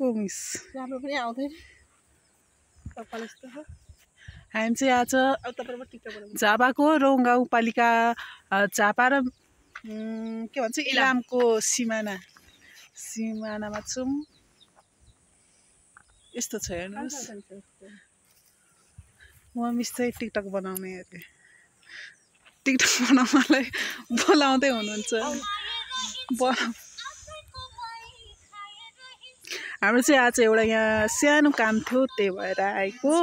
Miss राम्रो पनि आउँदैन कपाल यस्तो छ हामी चाहिँ आज अब तपाईहरुको टिकटक बनाउनु झापाको रौङ गाउँपालिका झापा र के भन्छ इलामको सिमानामा छौँ। यस्तो छ हेर्नुहोस् म मिस चाहिँ टिकटक बनाउने अरे टिकटक बनाउनलाई बोलाउँदै हुनुहुन्छ। हाम्रो चाहिँ आज एउटा यहाँ सानो काम थियो त्यही भएर आएको।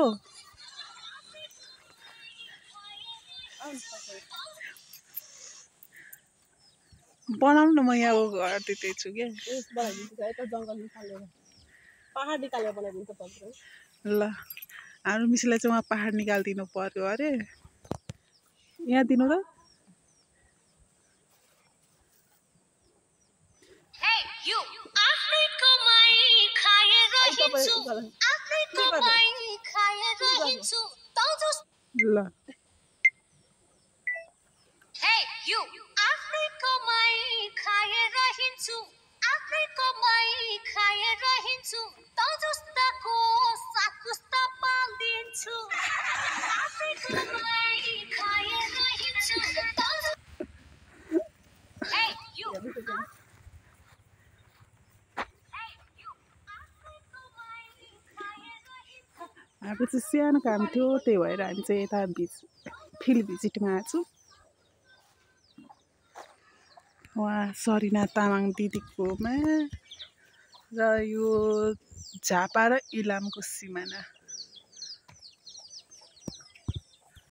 बनाउनु न म यहाँ घर त्यतै छु क्या जङ्गल निकालेर पहाड निकालेर बनाइदिन्छ तपाईहरु ल हाम्रो मिसलाई चाहिँ उहाँ पहाड निकालिदिनु पर्यो अरे यहाँ दिनु त ल हाम्रो चाहिँ सानो काम थियो त्यही भएर हामी चाहिँ यता फिल्ड भिजिटमा आएको उहाँ सरिना तामाङ दिदीकोमा र यो झापा र इलामको सिमाना